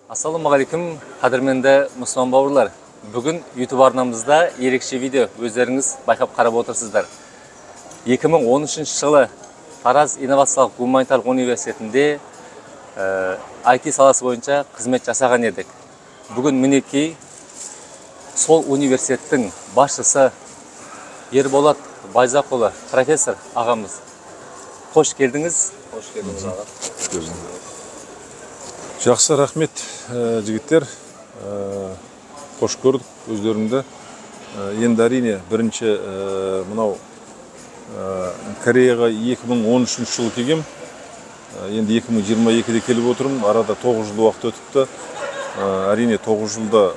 Ассалаумағалейкум, қадірменді мұсылман бауырлар. Бүгін YouTube арнамызда ерекше видео, өздеріңіз байқап қарап отырсыздар. 2013 жылы Тараз инновациялық гуманитарлық университетінде IT саласы бойынша қызмет жасаған едік. Бүгін мінекей сол университеттің басшысы Ерболат Байзақұлы профессор ағамыз. Қош келдіңіз. Қош келдіңіз, аға. Жақсы, рахмет, жігіттер. Қош көрдік өздеріңді. Енді әрине бірінші мынау Кореяға 2013 жылы келгем. Енді 2022-де келіп отырмын. Арада 9 жыл уақыт өтіпті. Әрине 9 жылда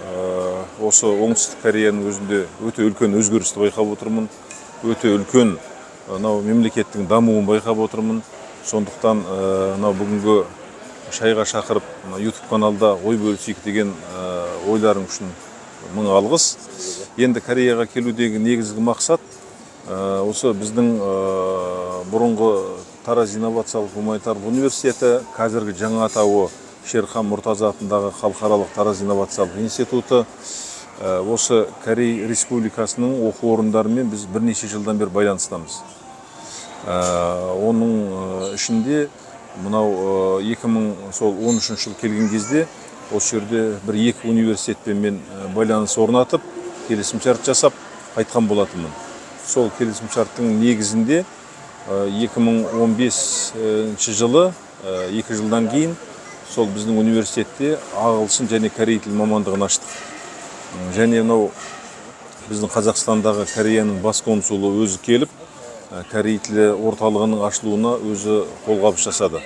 осы Оңтүстік Кореяның өзінде өте үлкен өзгерісті байқап отырмын. Өте үлкен мынау мемлекеттің дамуын байқап отырмын. Сондықтан мынау бүгінгі шайға шақырып, YouTube каналда ой бөлісейік деген ойларың үшін мың алғыс. Енді Кореяға келудегі негізгі мақсат осы біздің бұрынғы Тараз инновациялық гуманитарлық университеті, қазіргі жаңа атауы Шерхан Мұртаза атындағы халықаралық Тараз инновациялық институты, осы Корей Республикасының оқу орындарымен біз бірнеше жылдан бері байланыстамыз. Оның ішінде мынау 2013 жыл келген кезде осы жерде бір екі университетпен мен байланыс орнатып, келісімшарт жасап қайтқан болатынмын. Сол келісімшарттың негізінде 2015 жылы, 2 жылдан кейін сол біздің университетте ағылшын және корей тілі мамандығын аштық. Және мынау біздің Қазақстандағы Кореяның бас консулы өзі келіп, корей тілі орталығының ашылуына өзі қолғабыс жасады.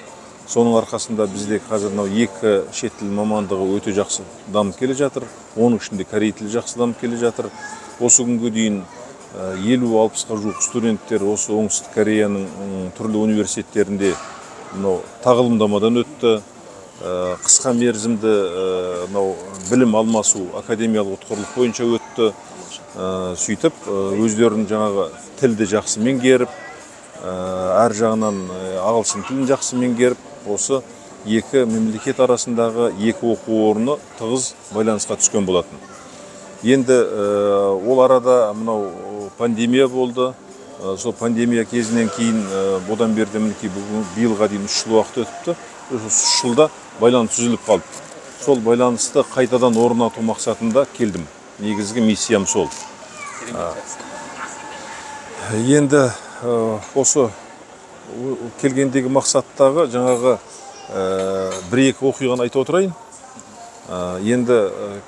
Соның арқасында бізде қазір мынау екі шет тіл мамандығы өте жақсы дамып келе жатыр. Оның ішінде корей тілі жақсы дамып келе жатыр. Осы күнге дейін 50-60-қа жуық студенттер осы Оңтүстік Кореяның түрлі университеттерінде мынау тағылымдамадан өтті. Қысқа мерзімді мынау білім алмасу академиялық ұтқырлық бойынша өтті. Сөйтіп өздерінің жаңағы тілді жақсы меңгеріп, әр жағынан ағылшын тілін жақсы меңгеріп, осы екі мемлекет арасындағы екі оқу орны тығыз байланысқа түскен болатын. Енді ол арада мынау пандемия болды. Сол пандемия кезінен кейін одан бері мінекей бүгін биылға дейін 3 жыл уақыт өтіпті. Осы 3 жылда байланыс үзіліп қалды. Сол байланысты қайтадан орнату мақсатында келдім. Негізгі миссиям сол. Енді осы келгендегі мақсаттағы жаңағы бір-екі оқиғаны айта отырайын. Енді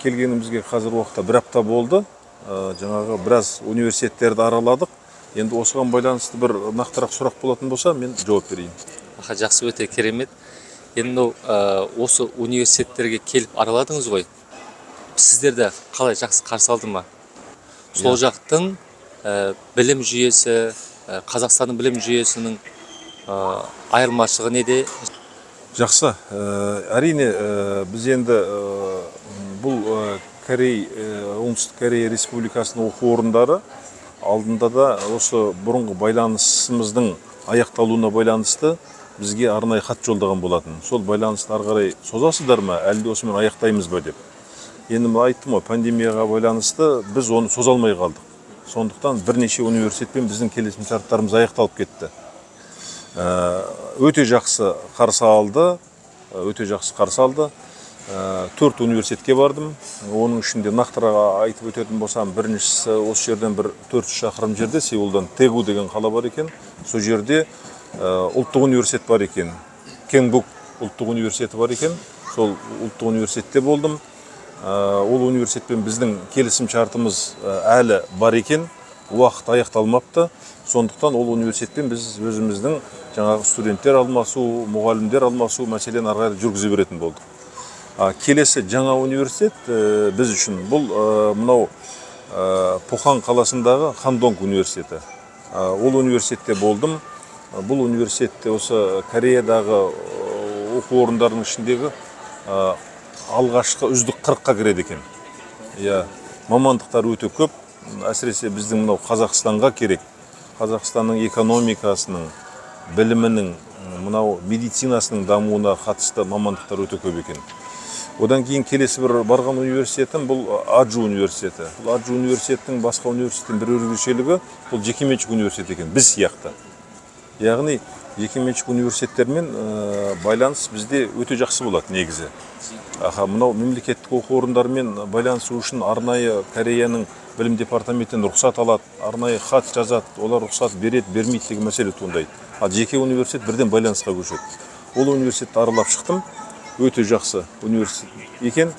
келгенімізге қазір уақытта бір апта болды. Жаңағы біраз университеттерді араладық. Енді осыған байланысты бір нақтырақ сұрақ болатын болса, мен жауап берейін. Аха, жақсы, өте керемет. Енді осы университеттерге келіп араладыңыз ғой. Сіздерді қалай, жақсы қарсы алды ма? Сол жақтың білім жүйесі, Қазақстанның білім жүйесінің айырмашылығы неде? Жақсы. Әрине, біз енді бұл Корей, Оңтүстік Корея Республикасының оқу орындары алдында да осы бұрынғы байланысымыздың аяқталуына байланысты бізге арнайы хат жолдаған болатын. Сол байланысты ары қарай созасыздар ма, әлде осымен аяқтаймыз ба деп. Енді мен айттым ғой, пандемияға байланысты біз оны соза алмай қалдық. Сондықтан бірнеше университетпен біздің келісімшарттарымыз аяқталып кетті. Өте жақсы қарсы алды, өте жақсы қарсы алды. 4 университетке бардым. Оның ішінде нақтырақ айтып өтетін болсам, біріншісі осы жерден бір 400 шақырым жерде Сеулдан Тэгу деген қала бар екен. Сол жерде ұлттық университет бар екен. Кенгук ұлттық университеті бар екен. Сол ұлттық университетте болдым. Ол университетпен біздің келісім шартымыз әлі бар екен, уақыт аяқталмапты. Сондықтан ол университетпен біз өзіміздің жаңағы студенттер алмасу, мұғалімдер алмасу мәселені ары қарай жүргізе беретін болдық. Келесі жаңа университет біз үшін бұл мынау Пухан қаласындағы Хандонг университеті. Ол университетте болдым. Бұл университетте осы Кореядағы оқу орындарының ішіндегі алғашқы үздік 40-қа кіреді екен. Иә, мамандықтар өте көп. Әсіресе біздің мынау Қазақстанға керек. Қазақстанның экономикасының, білімінің, мынау медицинасының дамуына қатысты мамандықтар өте көп екен. Одан кейін келесі бір барған университетім бұл Аджу университеті. Бұл Аджу университеттің басқа университеттен бір өзгешелігі, бұл жекеменшік университет екен, біз сияқты. Яғни жекеменшік университеттермен байланыс бізде өте жақсы болады негізі. Аха, мынау мемлекеттік оқу орындарымен байланысу үшін арнайы Кореяның білім департаментінен рұқсат алады, арнайы хат жазады, олар рұқсат береді, бермейді деген мәселе туындайды. Ал жеке университет бірден байланысқа көшеді. Ол университетті аралап шықтым, өте жақсы университет екен.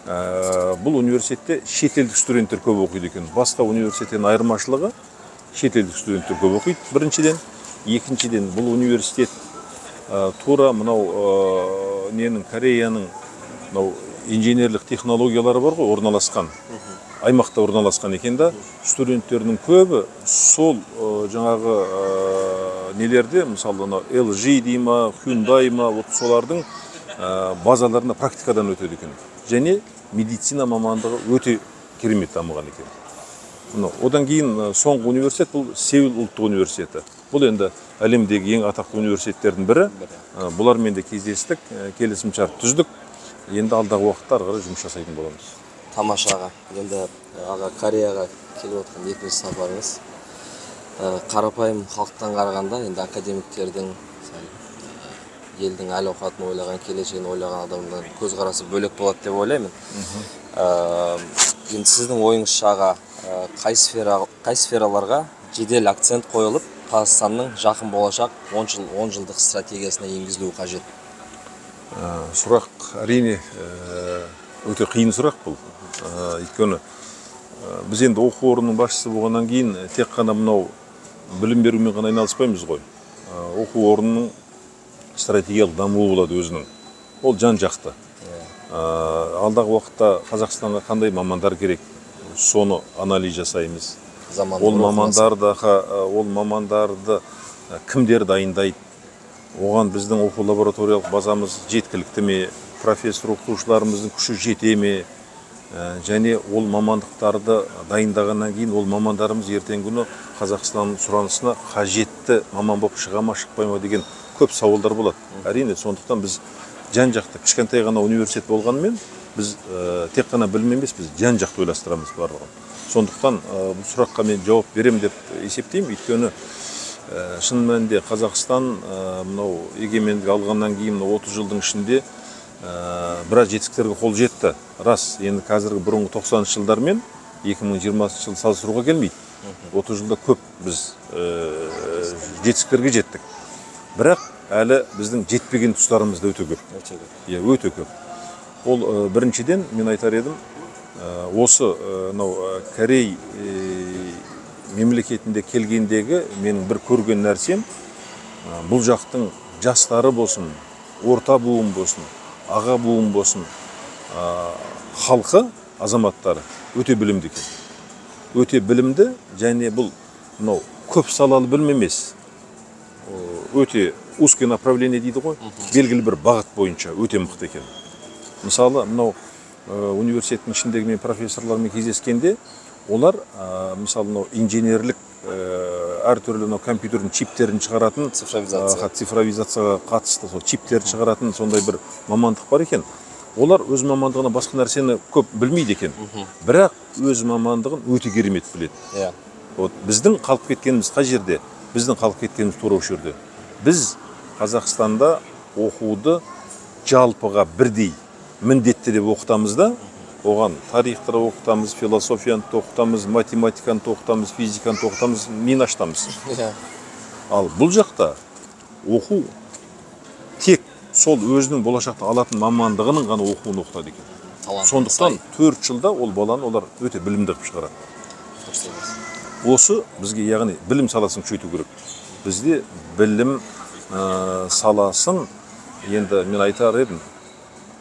Бұл университетте шетелдік студенттер көп оқиды екен. Басқа университеттен айырмашылығы, шетелдік студенттер көп оқиды біріншіден. Екіншіден, бұл университет тура мынау ненің, Кореяның мынау инженерлік технологиялары бар ғой, орналасқан аймақта орналасқан екен да. Студенттердің көбі сол жаңағы нелерде, мысалы мынау LG дей ма, Hyundai ма, вот солардың базаларында практикадан өтеді екен. Және медицина мамандығы өте керемет дамыған екен. Мынау, одан кейін соңғы университет бұл Сеул ұлттық университеті. Бұл енді әлемдегі ең атақты университеттердің бірі. Бұлармен де кездестік, келісімшарт түздік. Енді алдағы уақытта ары қарай жұмыс жасайтын боламыз. Тамаша аға. Енді аға, Кореяға келіп отқан екінші сапарыңыз. Қарапайым халықтан қарағанда енді академиктердің, сәл, елдің әл ауқатын ойлаған, келешегін ойлаған адамдардың көзқарасы бөлек болады деп ойлаймын. Енді сіздің ойыңызша аға, қай сфераларға жедел акцент қойылып, Қазақстанның жақын болашақ 10 жыл, 10 жылдық стратегиясына енгізілуі қажет? Сұрақ әрине өте қиын сұрақ бұл. Өйткені біз енді оқу орнының басшысы болғаннан кейін тек қана мынау білім берумен ғана айналыспаймыз ғой. Оқу орнының стратегиялық дамуы болады өзінің. Ол жан-жақты. Алдағы уақытта Қазақстанға қандай мамандар керек, соны анализ жасаймыз. Заман Ол рухына мамандарды, ол мамандарды кімдер дайындайды, оған біздің оқу лабораториялық базамыз жеткілікті ме, профессор оқытушыларымыздың күші жете ме, және ол мамандықтарды дайындағаннан кейін ол мамандарымыз ертеңгі күні Қазақстан сұранысына қажетті маман болып шыға ма, шықпай ма деген көп сауалдар болады. Әрине, сондықтан біз жан-жақты, кішкентай ғана университет болғанымен, біз тек қана білім емес, біз жан-жақты ойластырамыз барлығын. Сондықтан бұл сұраққа мен жауап беремін деп есептеймін, өйткені шын мәнінде Қазақстан мынау егемендік алғаннан кейін мынау 30 жылдың ішінде біраз жетістіктерге қол жетті. Рас, енді қазіргі бұрынғы 90 жылдармен 2020 жыл салыстыруға келмейді. 30 жылда көп біз жетістіктерге жеттік. Бірақ әлі біздің жетпеген тұстарымыз да өте көп. Өте көп. Иә, өте көп. Ол біріншіден мен айтар едім, осы мынау Корей мемлекетінде келгендегі менің бір көрген нәрсем, бұл жақтың жастары болсын, орта буын болсын, аға буын болсын, халқы, азаматтары өте білімді екен. Өте білімді, және бұл мынау көп салалы білім емес. Өте узкое направление дейді ғой, белгілі бір бағыт бойынша өте мықты екен. Мысалы, мынау университеттің ішіндегі мен профессорлармен кездескенде, олар мысалы, мынау инженерлік, әртүрлі мынау компьютердің чиптерін шығаратын, Цифровизация. Цифровизацияға қатысты сол чиптерді шығаратын сондай бір мамандық бар екен. Олар өз мамандығына басқа нәрсені көп білмейді екен. Бірақ өз мамандығын өте керемет біледі. Вот біздің қалып кеткеніміз қай жерде? Біздің қалып кеткеніміз тура осы жерде. Біз Қазақстанда оқуды жалпыға бірдей міндетті деп оқытамыз да, оған тарихты да оқытамыз, философияны да оқытамыз, математиканы да оқытамыз, физиканы да оқытамыз, миын ашытамыз. Ал бұл жақта оқу тек сол өзінің болашақта алатын мамандығының ғана оқуын оқытады екен. Талантына Сондықтан сай. 4 жылда ол баланы олар өте білімді қылып шығарады. Дұрыс айтасыз. Осы бізге, яғни, білім саласын күшейту керек. Бізде білім саласын енді мен айтар едім,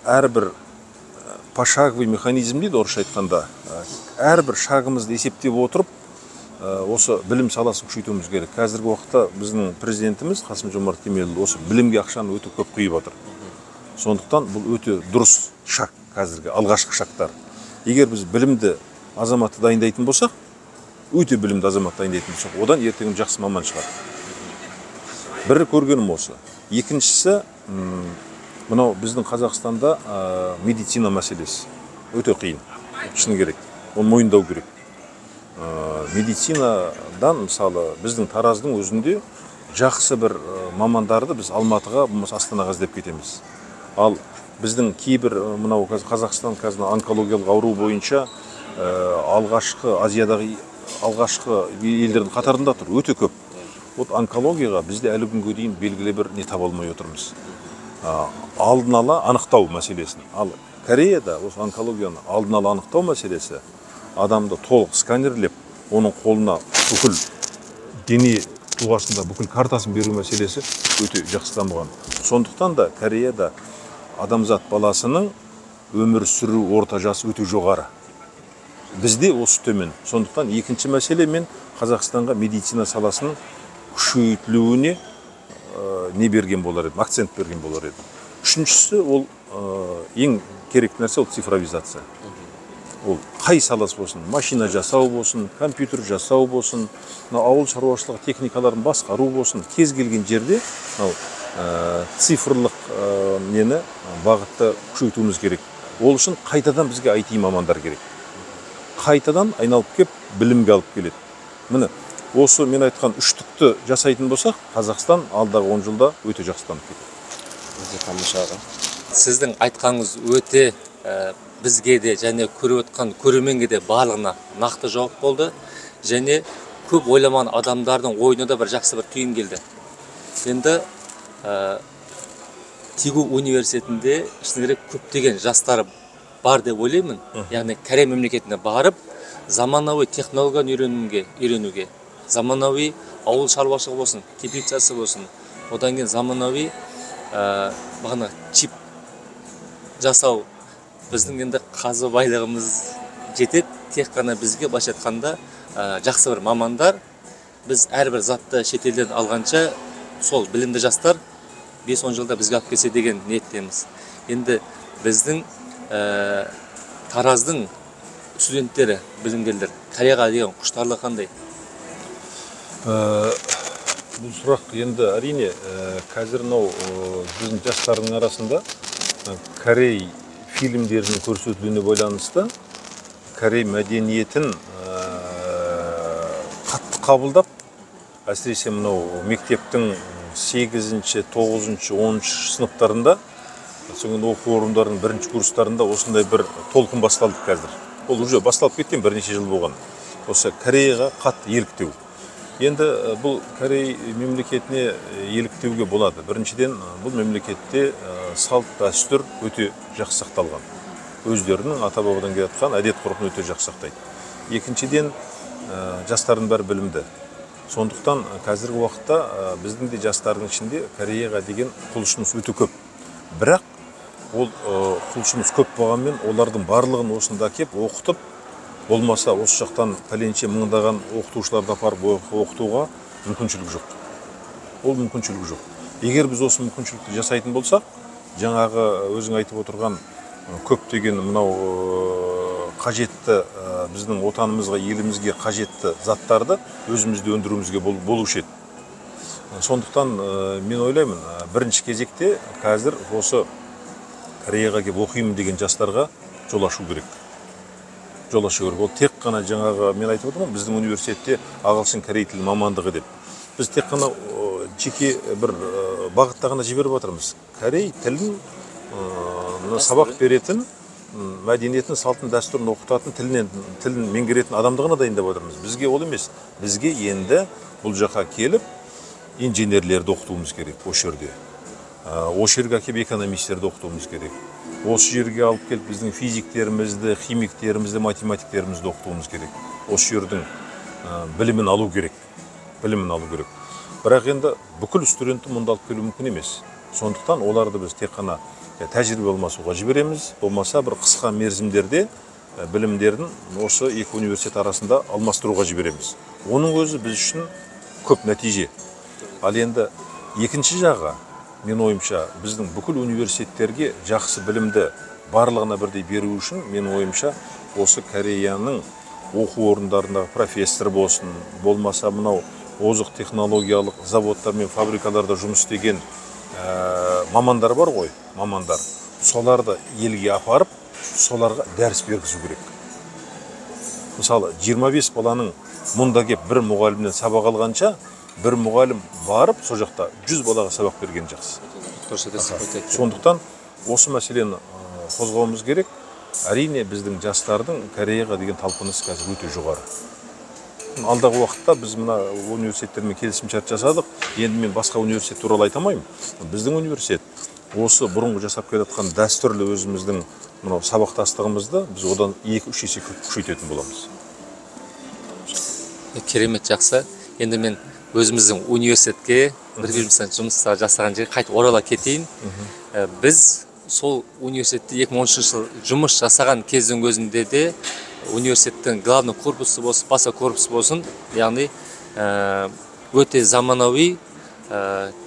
әрбір пошаговый механизм дейді орысша айтқанда, әрбір шагымызды есептеп отырып, осы білім саласын күшейтуіміз керек. Қазіргі уақытта біздің президентіміз Қасым Жомарт Кемелұлы осы білімге ақшаны өте көп құйып жатыр. Сондықтан бұл өте дұрыс шаг, қазіргі алғашқы шагтар. Егер біз білімді азаматты дайындайтын болсақ, өте білімді азамат дайындайтын болсақ, одан ертең жақсы маман шығады. Бір көргенім осы. Екіншісі, Мынау біздің Қазақстанда медицина мәселесі өте қиын, шыны керек, оны мойындау керек. Медицинадан мысалы біздің Тараздың өзінде жақсы бір мамандарды біз Алматыға, болмаса Астанаға іздеп кетеміз. Ал біздің кейбір мынау Қазақстан қазір онкологиялық ауру бойынша алғашқы Азиядағы алғашқы елдердің қатарында тұр, өте көп. Вот онкологияға бізде әлі күнге дейін белгілі бір не таба алмай отырмыз. Алдын ала анықтау мәселесін. Ал Кореяда осы онкологияны алдын ала анықтау мәселесі адамды толық сканерлеп, оның қолына бүкіл дене тұлғасында бүкіл картасын беру мәселесі өте жақсы дамыған. Сондықтан да Кореяда адамзат баласының өмір сүру орта жасы өте жоғары. Бізде осы төмен. Сондықтан екінші мәселе, мен Қазақстанға медицина саласының күшейтілуіне не берген болар едім, акцент берген болар едім. Үшіншісі, ол ең керек нәрсе, ол цифровизация. Ол қай саласы болсын, машина жасау болсын, компьютер жасау болсын, ауыл шаруашылығы техникаларын басқару болсын, кез келген жерде мынау цифрлық нені бағытты күшейтуіміз керек. Ол үшін қайтадан бізге IT мамандар керек. Қайтадан айналып кеп білімге алып келеді. Міне осы мен айтқан үштікті жасайтын болсақ, Қазақстан алдағы 10 жылда өте жақсы дамып кетеді. Өте тамаша аға. Сіздің айтқаныңыз өте бізге де және көріп отқан көрерменге де барлығына нақты жауап болды. Және көп ойламаған адамдардың ойына да бір жақсы бір түйін келді. Енді Тигу университетінде шыны керек көптеген жастар бар деп ойлаймын. Яғни Корея мемлекетіне барып, заманауи технологияны үйренуге, заманауи ауыл шаруашылығы болсын, теплицасы болсын, одан кейін заманауи бағана чип жасау, біздің енді қазы байлығымыз жетеді, тек қана бізге былайша айтқанда жақсы бір мамандар, біз әрбір затты шетелден алғанша сол білімді жастар 5-10 жылда бізге алып келсе деген ниеттеміз. Енді біздің Тараздың студенттері, білімгерлер Кореяға деген құштарлығы қандай? Бұл сұрақ енді әрине қазір мынау біздің жастардың арасында корей фильмдерінің көрсетілуіне байланысты корей мәдениетін қатты қабылдап, әсіресе мынау мектептің 8-ші, 9-шы, 10-шы сыныптарында, соңында оқу орындарының бірінші курстарында осындай бір толқын басталды қазір. Ол уже басталып кеткен, бірнеше жыл болған. Осы Кореяға қатты еліктеу. Енді бұл Корей мемлекетіне еліктеуге болады. Біріншіден, бұл мемлекетте салт дәстүр өте жақсы сақталған. Өздерінің ата-бабадан келе жатқан әдет ғұрпын өте жақсы сақтайды. Екіншіден, жастардың бәрі білімді. Сондықтан қазіргі уақытта біздің де жастардың ішінде Кореяға деген құлшыныс өте көп. Бірақ ол құлшыныс көп болғанмен олардың барлығын осында кеп оқытып, болмаса осы жақтан пәленше мыңдаған оқытушыларды апарып оқытуға мүмкіншілік жоқ. Ол мүмкіншілік жоқ. Егер біз осы мүмкіншілікті жасайтын болсақ, жаңағы өзің айтып отырған көптеген мынау қажетті біздің отанымызға, елімізге қажетті заттарды өзімізде өндіруімізге болушы еді. Сондықтан мен ойлаймын, бірінші кезекте қазір осы Кореяға келіп оқимын деген жастарға жол ашу керек. Жол ашу керек. Ол тек қана жаңағы мен айтып отырмын, біздің университетте ағылшын корей тілі мамандығы деп. Біз тек қана жеке бір бағытта ғана жіберіп отырмыз. Корей тілін сабақ беретін, мәдениетін, салтын, дәстүрін оқытатын, тілін меңгеретін адамды ғана дайындап отырмыз. Бізге ол емес. Бізге енді бұл жаққа келіп инженерлерді оқытуымыз керек осы жерде. Осы жерге әкеліп экономистерді оқытуымыз керек. Осы жерге алып келіп біздің физиктерімізді, химиктерімізді, математиктерімізді оқытуымыз керек. Осы жердің білімін алу керек. Білімін алу керек. Бірақ енді бүкіл студентті мұнда алып келу мүмкін емес. Сондықтан оларды біз тек қана тәжірибе алмасуға жібереміз, болмаса бір қысқа мерзімдерде білімдерін осы екі университет арасында алмастыруға жібереміз. Оның өзі біз үшін көп нәтиже. Ал енді екінші жағы, мен ойымша, біздің бүкіл университеттерге жақсы білімді барлығына бірдей беру үшін, мен ойымша, осы Кореяның оқу орындарындағы профессор болсын, болмаса мынау озық технологиялық заводтар мен фабрикаларда жұмыс істеген мамандар бар ғой, мамандар. Соларды елге апарып, соларға дәріс бергізу керек. Мысалы, 25 баланың мұнда кеп бір мұғалімнен сабақ алғанша, бір мұғалім барып, сол жақта 100 балаға сабақ берген жақсы. Сондықтан осы мәселені қозғауымыз керек. Әрине, біздің жастардың Кореяға деген талпынысы қазір өте жоғары. Алдағы уақытта біз мына университеттермен келісімшарт жасадық. Енді мен басқа университет туралы айта алмаймын. Біздің университет осы бұрынғы жасап келе жатқан дәстүрлі өзіміздің мынау сабақтастығымызды біз одан 2-3 есе күшейтетін боламыз. Керемет, жақсы. Енді мен өзіміздің университетке бірге жұмыс жасаған жерге қайтып орала кетейін. Біз сол университетте 2013 жылы жұмыс жасаған кездің өзінде де университеттің главный корпусы болсын, басқа корпус болсын, яғни өте заманауи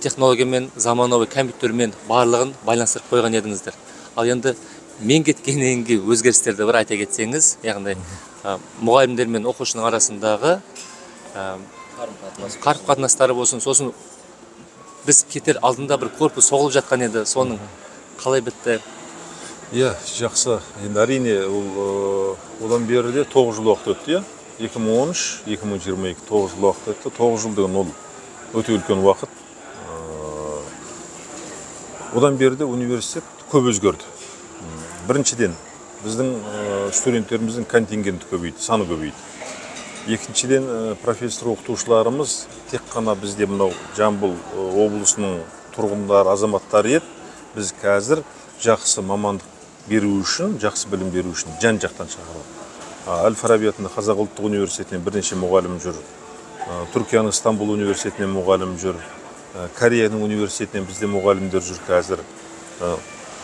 технологиямен, заманауи компьютермен барлығын байланыстырып қойған едіңіздер. Ал енді мен кеткеннен кейін өзгерістерді бір айта кетсеңіз, яғни мұғалімдер мен оқушының арасындағы қарым-қатынастары болсын, сосын біз кетер алдында бір корпус соғылып жатқан еді, соның қалай бітті? Иә, жақсы. Енді әрине, ол одан бері де 9 жыл уақыт өтті, иә? 2013, 2022, 9 жыл уақыт өтті. 9 жыл деген ол өте үлкен уақыт. Одан бері де университет көп өзгерді. Біріншіден, біздің студенттеріміздің контингенті көбейді, саны көбейді. Екіншіден, профессор оқытушыларымыз тек қана бізде мынау Жамбыл облысының тұрғындары, азаматтары еді. Біз қазір жақсы мамандық беру үшін, жақсы білім беру үшін жан-жақтан шақырдық. Әл-Фараби атындағы Қазақ ұлттық университетінен бірнеше мұғалім жүр. Түркияның Стамбул университетінен мұғалім жүр. Кореяның университетінен бізде мұғалімдер жүр қазір.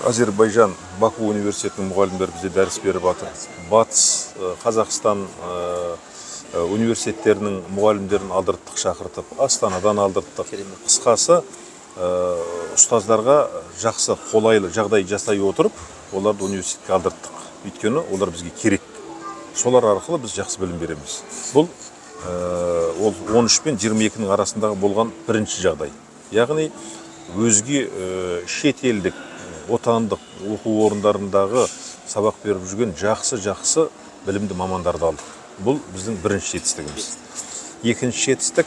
Азербайжан Баку университетінің мұғалімдері бізде дәріс беріп жатыр. Батыс Қазақстан университеттерінің мұғалімдерін алдырттық, шақыртып, Астанадан алдырттық. Қысқасы, ұстаздарға жақсы, қолайлы жағдай жасай отырып, оларды университетке алдырттық. Өйткені олар бізге керек. Солар арқылы біз жақсы білім береміз. Бұл ол 13 пен 22-нің арасындағы болған бірінші жағдай. Яғни өзге шетелдік, отандық оқу орындарындағы сабақ беріп жүрген жақсы-жақсы білімді мамандарды алдық. Бұл біздің бірінші жетістігіміз. Екінші жетістік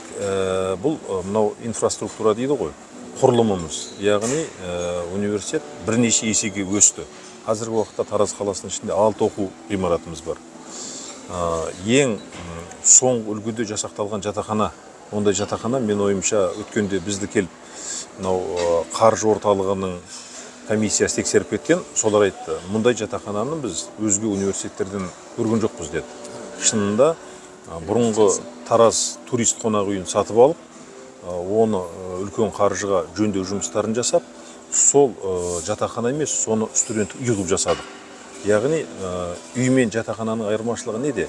бұл мынау инфраструктура дейді ғой, құрылымымыз. Яғни университет бірнеше есеге өсті. Қазіргі уақытта Тараз қаласының ішінде 6 оқу ғимаратымыз бар. Ең соңғы үлгіде жасақталған жатақхана. Ондай жатақхана, мен ойымша, өткенде бізді келіп мынау қаржы орталығының комиссиясы тексеріп кеткен, солар айтты, мұндай жатақхананы біз өзге университеттерден көрген жоқпыз деді. Шынында бұрынғы Тараз турист қонақ үйін сатып алып, оны үлкен қаржыға жөндеу жұмыстарын жасап, сол жатақхана емес, соны студенттік үй қылып жасадық. Яғни үй мен жатақхананың айырмашылығы неде?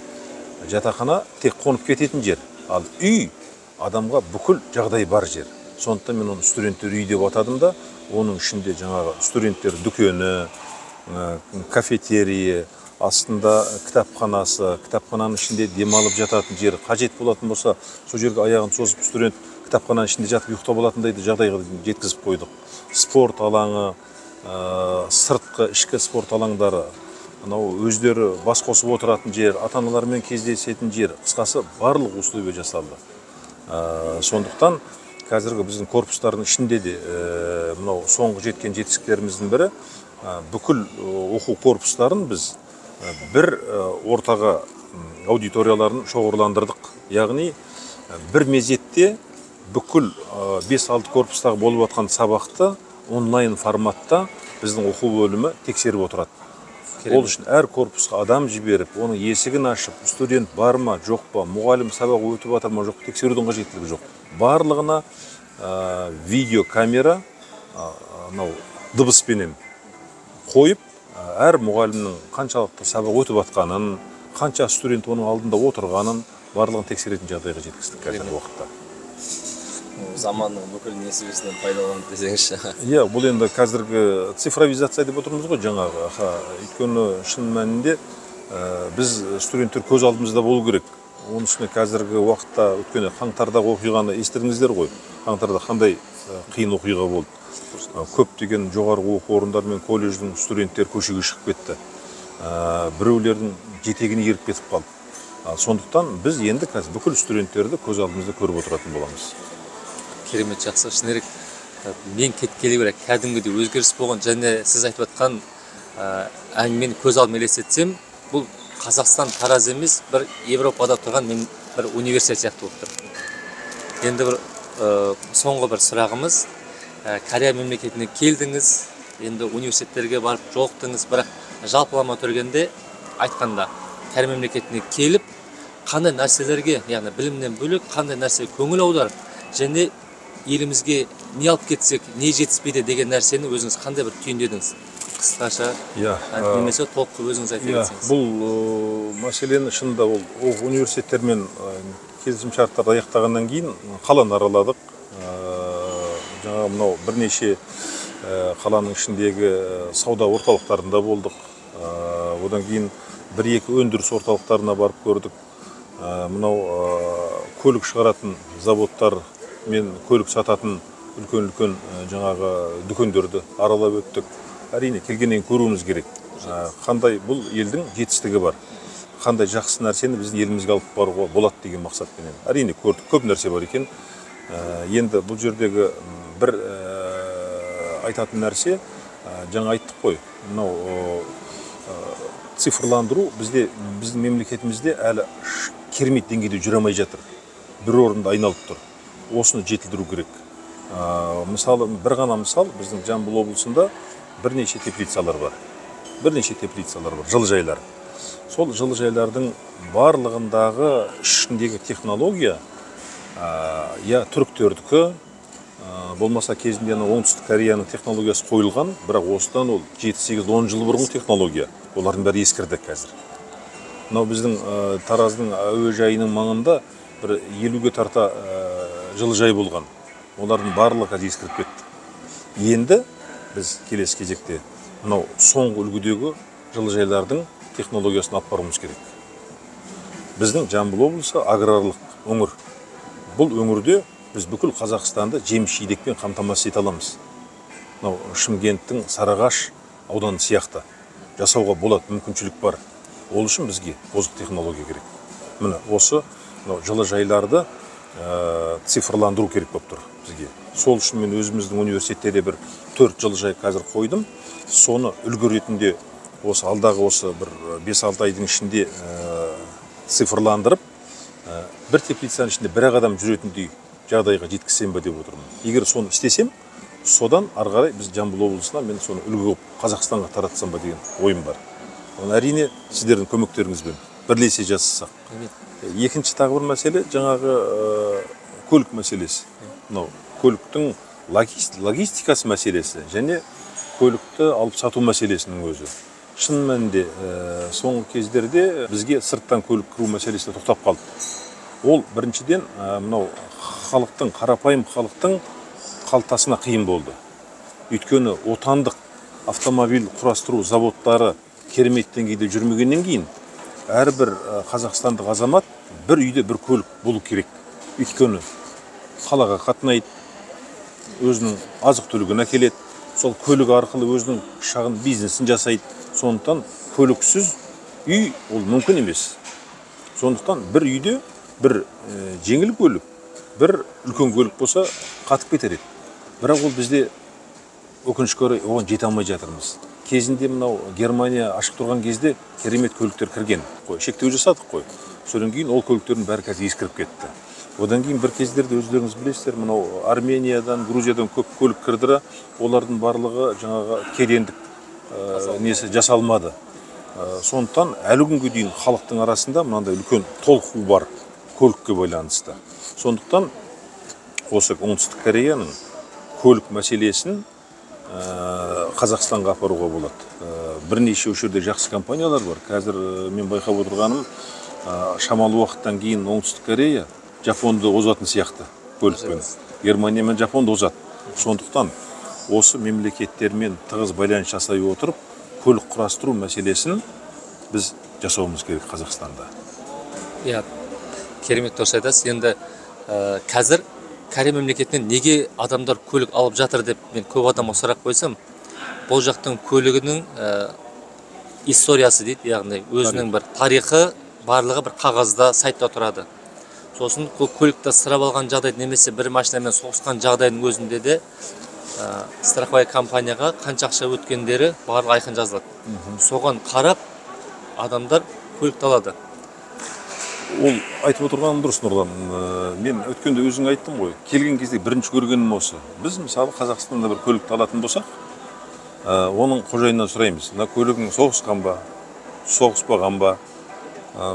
Жатақхана тек қонып кететін жер, ал үй адамға бүкіл жағдай бар жер. Сондықтан мен оны студенттер үйі деп атадым да, оның ішінде жаңағы студенттер дүкені, кафетерийі, астында кітапханасы, кітапхананың ішінде демалып жататын жері, қажет болатын болса, сол жерге аяғын созып студент кітапхананың ішінде жатып ұйықтап алатындай да жағдайға жеткізіп қойдық. Спорт алаңы, сыртқы, ішкі спорт алаңдары, анау өздері бас қосып отыратын жер, ата-аналармен кездесетін жер, қысқасы барлық условия жасалды. Сондықтан қазіргі біздің корпустардың ішінде де мынау соңғы жеткен жетістіктеріміздің бірі, бүкіл оқу корпустарын біз бір ортаға аудиторияларын шоғырландырдық. Яғни бір мезетте бүкіл 5-6 корпустағы болып жатқан сабақты онлайн форматта біздің оқу бөлімі тексеріп отырады. Ол үшін әр корпусқа адам жіберіп, оның есігін ашып, студент бар ма, жоқ па, мұғалім сабақ өтіп жатыр ма, жоқ па, тексерудің қажеттілігі жоқ. Барлығына видеокамера мынау дыбыспенен қойып, әр мұғалімнің қаншалықты сабақ өтіп жатқанын, қанша студент оның алдында отырғанын барлығын тексеретін жағдайға жеткіздік қазіргі уақытта. Заманның бүкіл несібесінен пайдаланып десеңізші. Иә, бұл енді қазіргі цифровизация деп отырмыз ғой жаңағы. Өйткені шын мәнінде біз студенттер көз алдымызда болу керек. Оның үстіне қазіргі уақытта өткені қаңтардағы оқиғаны естідіңіздер ғой. Қаңтарда қандай қиын оқиға болды. Көптеген жоғарғы оқу орындары мен колледждің студенттері көшеге шығып кетті. Біреулердің жетегіне еріп кетіп қалды. Сондықтан біз енді қазір бүкіл студенттерді көз алдымызда көріп отыратын боламыз. Керемет, жақсы. Шыны керек, мен кеткелі бері кәдімгідей өзгеріс болған және сіз айтып жатқан әңгімені көз алдыма елестетсем, бұл Қазақстан Тараз емес, бір Европада тұрған мен бір университет сияқты болып тұр. Енді бір соңғы бір сұрағымыз, Корея мемлекетіне келдіңіз, енді университеттерге барып жолықтыңыз, бірақ жалпылама түргенде айтқанда Корея мемлекетіне келіп қандай нәрселерге, яғни білімнен бөлек қандай нәрсеге көңіл аударып және елімізге не алып кетсек, не жетіспейді деген нәрсені өзіңіз қандай бір түйіндедіңіз? Қысқаша, немесе толық өзіңіз айта кетсеңіз. Бұл мәселені шынында ол университеттермен келісімшарттарды аяқтағаннан кейін қаланы араладық. Жаңа мынау бірнеше қаланың ішіндегі сауда орталықтарында болдық. Одан кейін бір-екі өндіріс орталықтарына барып көрдік. Мынау көлік шығаратын заводтар мен көлік сататын үлкен-үлкен жаңағы дүкендерді аралап өттік. Әрине келгеннен көруіміз керек. Қандай бұл елдің жетістігі бар, қандай жақсы нәрсені біздің елімізге алып баруға болады деген мақсатпенен. Әрине көрдік, көп нәрсе бар екен. Енді бұл жердегі бір айтатын нәрсе, жаңа айттық қой, мынау цифрландыру бізде, біздің мемлекетімізде әлі керемет деңгейде жүре алмай жатыр. Бір орында айналып тұр. Осыны жетілдіру керек. Мысалы, бір ғана мысал, біздің Жамбыл облысында бірнеше теплицалар бар. Бірнеше теплицалар бар, жылыжайлар. Сол жылыжайлардың барлығындағы ішіндегі технология, я түріктердікі, болмаса кезінде Оңтүстік Кореяның технологиясы қойылған, бірақ осыдан ол 7-8-10 жыл бұрынғы технология. Олардың бәрі ескірді қазір. Мынау біздің Тараздың әуежайының маңында бір 50-ге тарта жылыжай болған. Олардың барлығы қазір ескіріп кетті. Енді біз келесі кезекте мынау соңғы үлгідегі жылыжайлардың технологиясын алып баруымыз керек. Біздің Жамбыл облысы аграрлық өңір. Бұл өңірде біз бүкіл Қазақстанды жеміс-жидекпен қамтамасыз ете аламыз. Мынау Шымкенттің Сарыағаш ауданы сияқты жасауға болады, мүмкіншілік бар. Ол үшін бізге озық технология керек. Міне осы жылыжайларды цифрландыру керек болып тұр бізге. Сол үшін мен өзіміздің университетте де бір 4 жылыжай қазір қойдым. Соны үлгі ретінде осы алдағы осы бір 5-6 айдың ішінде цифрландырып, бір теплицаның ішінде бір-ақ адам жүретіндей жағдайға жеткізсем бе деп отырмын. Егер соны істесем, содан ары қарай біз Жамбыл облысына мен соны үлгі қылып Қазақстанға таратсам ба деген ойым бар. Оны әрине сіздердің көмектеріңізбен бірлесе жасасақ. Екінші тағы бір мәселе, жаңағы көлік мәселесі. Мынау көліктің логистикасы мәселесі және көлікті алып сату мәселесінің өзі. Шын мәнінде соңғы кездерде бізге сырттан көлік кіру мәселесі тоқтап қалды. Ол біріншіден мынау халықтың, қарапайым халықтың қалтасына қиын болды. Өйткені отандық автомобиль құрастыру заводтары керемет деңгейде жүрмегеннен кейін әрбір қазақстандық азамат бір үйде бір көлік болу керек. Өйткені қалаға қатынайды, өзінің азық-түлігін әкеледі, сол көлік арқылы өзінің шағын бизнесін жасайды. Сондықтан көліксіз үй ол мүмкін емес. Сондықтан бір үйде бір жеңіл көлік, бір үлкен көлік болса қатып кетер еді. Бірақ ол бізде өкінішке орай оған жете алмай жатырмыз. Кезінде мынау Германия ашық тұрған кезде керемет көліктер кірген. Шектеу жасадық қой. Содан кейін ол көліктердің бәрі қазір ескіріп кетті. Одан кейін бір кездерде өздеріңіз білесіздер, мынау Армениядан, Грузиядан көп көлік кірдірі, олардың барлығы жаңағы кедендік несі жасалмады. Сондықтан әлі күнге дейін халықтың арасында мынандай үлкен толқу бар көлікке байланысты. Сондықтан осы Оңтүстік Кореяның көлік мәселесін Қазақстанға апаруға болады. Бірнеше осы жерде жақсы компаниялар бар. Қазір мен байқап отырғаным, шамалы уақыттан кейін Оңтүстік Корея Жапонды озатын сияқты көлікпен. Германия мен Жапонды озады. Сондықтан осы мемлекеттермен тығыз байланыс жасай отырып, көлік құрастыру мәселесін біз жасауымыз керек Қазақстанда. Иә, керемет дұрыс айтасыз. Енді қазір Корея мемлекетінен неге адамдар көлік алып жатыр деп мен көп адамға сұрақ қойсам, бұл жақтың көлігінің историясы дейді, яғни өзінің бір тарихы, барлығы бір қағазда, сайтта тұрады. Сосын көлікті сырап алған жағдайда немесе бір машинамен соғысқан жағдайдың өзінде де страховая компанияға қанша ақша өткендері барлығы айқын жазылады. Соған қарап адамдар көлікті алады. Ол айтып отырғаның дұрыс, Нұрлан. Мен өткенде өзің айттым ғой, келген кезде бірінші көргенім осы. Біз мысалы Қазақстанда бір көлікті алатын болсақ, оның қожайынынан сұраймыз, мына көлігің соғысқан ба, соғыспаған ба,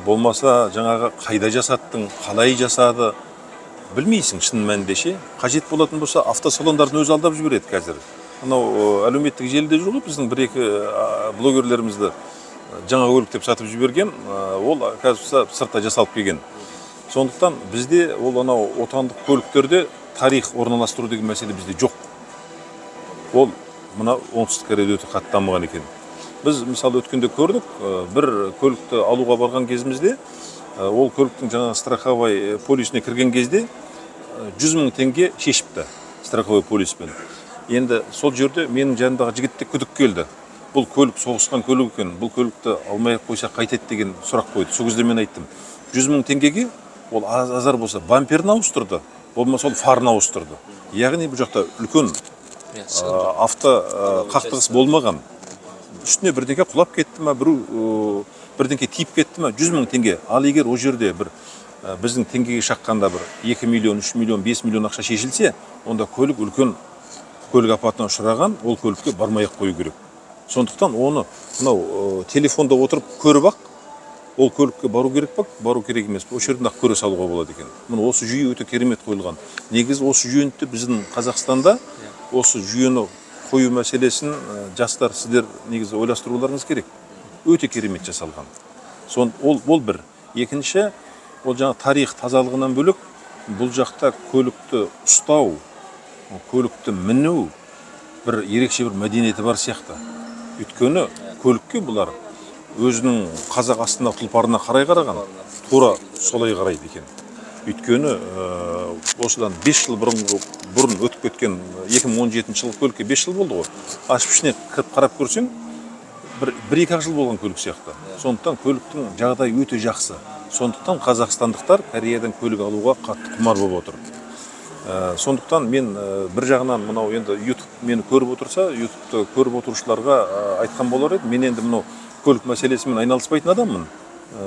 болмаса жаңағы қайда жасаттың, қалай жасады, білмейсің шын мәнінде ше. Қажет болатын болса автосалондардың өзі алдап жібереді қазір. Анау әлеуметтік желіде жүр ғой, біздің бір-екі блогерлерімізді жаңа көлік деп сатып жіберген, ол оказывается сыртта жасалып келген. Сондықтан бізде ол анау отандық көліктерде тарих орналастыру деген мәселе бізде жоқ. Ол мына Оңтүстік Кореяда өте қатты дамыған екен. Біз мысалы өткенде көрдік, бір көлікті алуға барған кезімізде, ол көліктің жаңа страховой полисіне кірген кезде 100 мың теңге шешіпті страховой полиспен. Енді сол жерде менің жанымдағы жігітте күдік келді. Бұл көлік соғысқан көлік екен, бұл көлікті алмай ақ қойса қайтеді деген сұрақ қойды. Сол кезде мен айттым, 100 мың теңгеге ол азар болса бамперін ауыстырды, болмаса ол фарын ауыстырды. Яғни бұл жақта үлкен авто қақтығыс болмаған. Үстіне бірдеңке құлап кетті ма, біреу бірдеңке тиіп кетті ма, 100 мың теңге. Ал егер ол жерде бір біздің теңгеге шаққанда бір 2 миллион, 3 миллион, 5 миллион ақша шешілсе, онда көлік үлкен көлік апатына ұшыраған, ол көлікке бармай ақ қою керек. Сондықтан оны мынау телефонда отырып көріп ақ, ол көлікке бару керек па, бару керек емес па, осы жерден ақ көре салуға болады екен. Міне осы жүйе өте керемет қойылған. Негізі осы жүйені біздің Қазақстанда осы жүйені қою мәселесін жастар сіздер негізі ойластыруларыңыз керек. Өте керемет жасалған. Ол бір. Екінші, ол жаңа тарих тазалығынан бөлек, бұл жақта көлікті ұстау, көлікті міну бір ерекше бір мәдениеті бар сияқты. Өйткені көлікке бұлар өзінің қазақ астында тұлпарына қарай қараған, тура солай қарайды екен. Өйткені осыдан 5 жыл бұрын өтіп кеткен 2017 жылғы көлікке 5 жыл болды ғой. Ашып ішіне кіріп қарап көрсең, бір-екі жыл болған көлік сияқты. Сондықтан көліктің жағдайы өте жақсы. Сондықтан қазақстандықтар Кореядан көлік алуға қатты құмар болып отыр. Сондықтан мен бір жағынан мынау енді YouTube мені көріп отырса, YouTube'ты көріп отырушыларға айтқан болар еді. Мен енді мынау көлік мәселесімен айналыспайтын адаммын.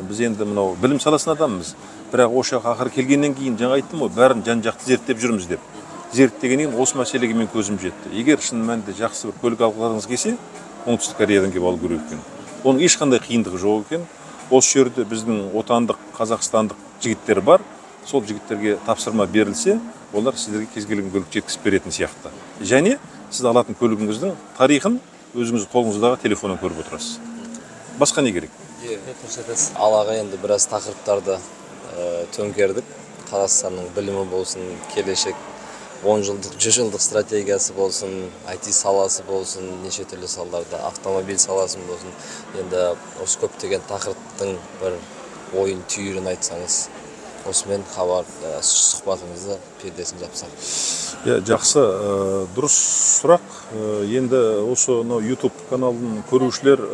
Біз енді мынау білім саласының адамымыз. Бірақ осы жаққа ақыры келгеннен кейін жаңа айттым ғой, бәрін жан-жақты зерттеп жүрміз деп. Зерттегеннен кейін осы мәселеге мен көзім жетті. Егер шын мәнінде жақсы бір көлік алғыларыңыз келсе, Оңтүстік Кореядан келіп алу керек екен. Оның ешқандай қиындығы жоқ екен. Осы жерде біздің отандық қазақстандық жігіттер бар. Сол жігіттерге тапсырма берілсе, олар сіздерге кез келген көлік жеткізіп беретін сияқты. Және сіз алатын көлігіңіздің тарихын өзіңіз қолыңыздағы телефоннан көріп отырасыз. Басқа не керек? Ал аға, енді біраз тақырыптарды төңкердік. Қазақстанның білімі болсын, келешек 10 жылдық, 100 жылдық стратегиясы болсын, IT саласы болсын, неше түрлі салаларда, автомобиль саласы болсын. Енді осы көптеген тақырыптың бір ойын түйірін айтсаңыз, осымен хабар сұхбатымызды пердесін жапсақ. Жақсы, дұрыс сұрақ. Енді осы YouTube каналын көрушілер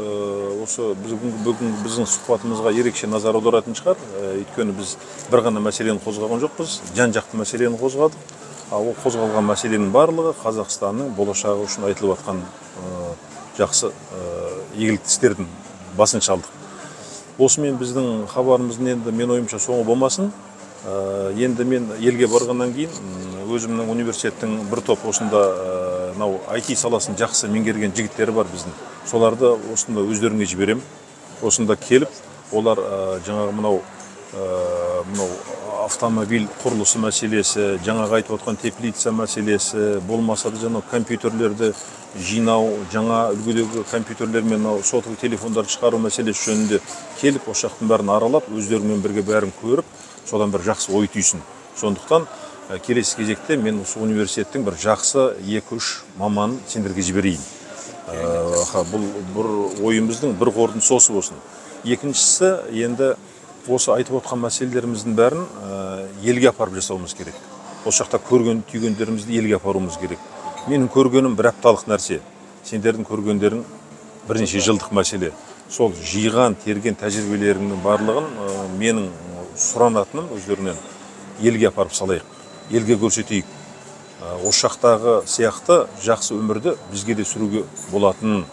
осы бүгін біздің сұхбатымызға ерекше назар аударатын шығар. Өйткені біз бір ғана мәселені қозғаған жоқпыз, жан-жақты мәселені қозғадық. Ол қозғалған мәселенің барлығы Қазақстанның болашағы үшін айтылып жатқан жақсы игілікті істердің басын шалдық. Осымен біздің хабарымыздың енді мен ойымша соңы болмасын. Енді мен елге барғаннан кейін өзімнің университеттің бір топ осында мынау IT саласын жақсы меңгерген жігіттері бар біздің. Соларды осында өздеріңе жіберем. Осында келіп олар жаңағы мынау автомобиль құрылысы мәселесі, жаңағы айтып отқан теплица мәселесі, болмаса да жаңағы компьютерлерді жинау, жаңа үлгідегі компьютерлер мен сотовый телефондарды шығару мәселесі жөнінде келіп, осы жақтың бәрін аралап, өздерімен бірге бәрін көріп, содан бір жақсы ой түйсін. Сондықтан келесі кезекте мен осы университеттің бір жақсы 2-3 маманын сендерге жіберейін. Бұл бір ойымыздың бір қорытындысы осы болсын. Екіншісі, енді осы айтып отқан мәселелеріміздің бәрін елге апарып жасауымыз керек. Осы жақта көрген түйгендерімізді елге апаруымыз керек. Менің көргенім бір апталық нәрсе, сендердің көргендерің бірнеше жылдық мәселе. Сол жиған, терген тәжірибелеріңнің барлығын менің сұранатыным өздерінен елге апарып салайық, елге көрсетейік. Осы жақтағы сияқты жақсы өмірді бізге де сүруге болатынын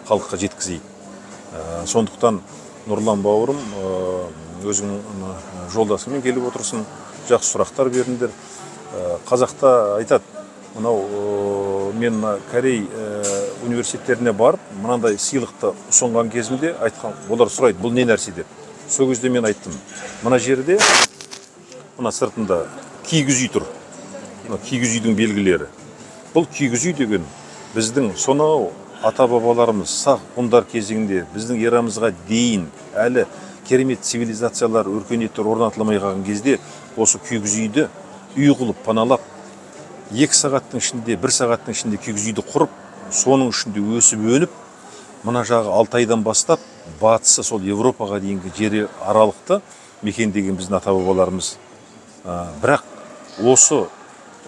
халыққа жеткізейік. Сондықтан Нұрлан бауырым, өзіңнің жолдасыңмен келіп отырсың, жақсы сұрақтар беріңдер. Қазақта айтады, мынау мен мына Корей университеттеріне барып, мынандай сыйлықты ұсынған кезімде айтқан, олар сұрайды, бұл не нәрсе деп. Сол кезде мен айттым, мына жерде, мына сыртында кигіз үй тұр. Мына кигіз үйдің белгілері. Бұл кигіз үй деген біздің сонау ата-бабаларымыз сақ ғұндар кезеңінде, біздің эрамызға дейін әлі керемет цивилизациялар, өркениеттер орнатылмай қалған кезде осы кигіз үйді үй қылып паналап, 2 сағаттың ішінде, 1 сағаттың ішінде кигіз үйді құрып, соның ішінде өсіп өніп, мына жағы Алтайдан бастап батысы сол Европаға дейінгі жері аралықты мекендеген біздің ата-бабаларымыз. Бірақ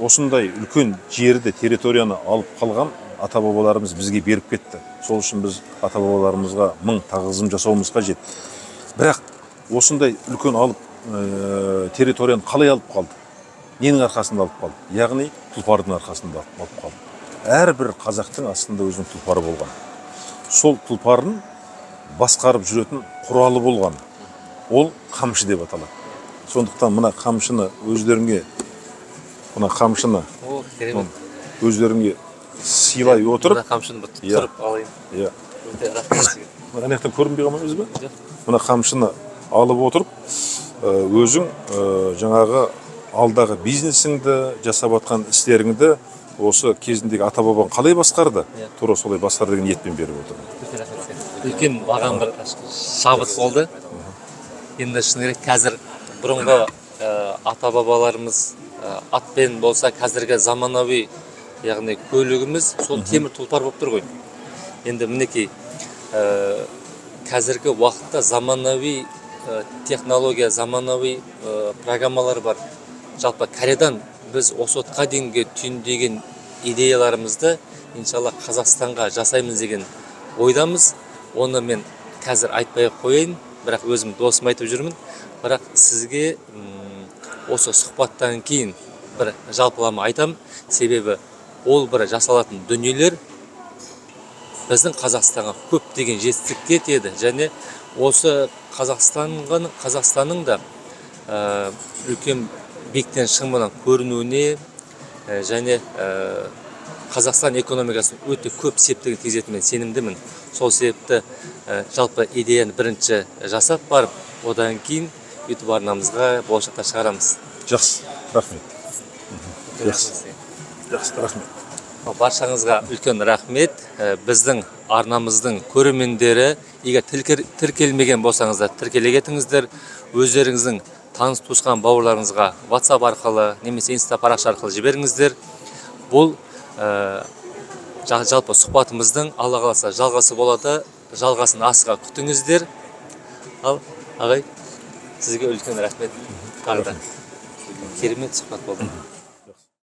осындай үлкен жерді, территорияны алып қалған ата-бабаларымыз бізге беріп кетті. Сол үшін біз ата-бабаларымызға мың тағзым жасауымыз қажет. Бірақ осындай үлкен алып территорияны қалай алып қалды? Ненің арқасында алып қалды? Яғни тұлпардың арқасында алып қалды. Әрбір қазақтың астында өзінің тұлпары болған. Сол тұлпарын басқарып жүретін құралы болған. Ол қамшы деп аталады. Сондықтан мына қамшыны өздеріңе, мына қамшыны өздеріңе сыйлай отырып, мына қамшыны тұрып алайын. Иә. Өте рахмет сізге. Мына жақтан көрінбей қалмаймыз ба? Мына қамшыны алып отырып, өзің жаңағы алдағы бизнесіңді, жасап жатқан істеріңді осы кезіндегі ата-бабаң қалай басқарды, тура солай басқар деген ниетпен беріп отырмын. Өте рахмет сізге. Үлкен маған бір шабыт болды. Енді шыны керек, қазір бұрынғы ата-бабаларымыз атпен болса, қазіргі заманауи, яғни көлігіміз сол темір тұлпар болып тұр ғой. Енді мінекей, қазіргі уақытта заманауи технология, заманауи программалар бар. Жалпы Кореядан біз осы отқа дейінгі түйіндеген идеяларымызды иншалла Қазақстанға жасаймыз деген ойдамыз. Оны мен қазір айтпай қояйын, бірақ өзім досым айтып жүрмін. Бірақ сізге осы сұхбаттан кейін бір жалпылама айтам. Себебі ол бір жасалатын дүниелер біздің Қазақстанға көптеген жетістікке тиеді. Және осы Қазақстанның да үлкен биіктен шыңынан көрінуіне және Қазақстан экономикасының өте көп септігін тигізетініне мен сенімдімін. Сол себепті жалпы идеяны бірінші жасап барып, одан кейін YouTube арнамызға болашақта шығарамыз. Жақсы, рахмет. Жақсы, жақсы, рахмет. Баршаңызға үлкен рахмет. Біздің арнамыздың көрермендері, егер тіркелмеген болсаңыздар, тіркеле кетіңіздер. Өздеріңіздің таныс туысқан бауырларыңызға WhatsApp арқылы немесе Insta парақша арқылы жіберіңіздер. Бұл жалпы сұхбатымыздың Алла қаласа жалғасы болады. Жалғасын асыға күтіңіздер. Ал ағай, сізге үлкен рахмет. Тағы да керемет сұхбат болды.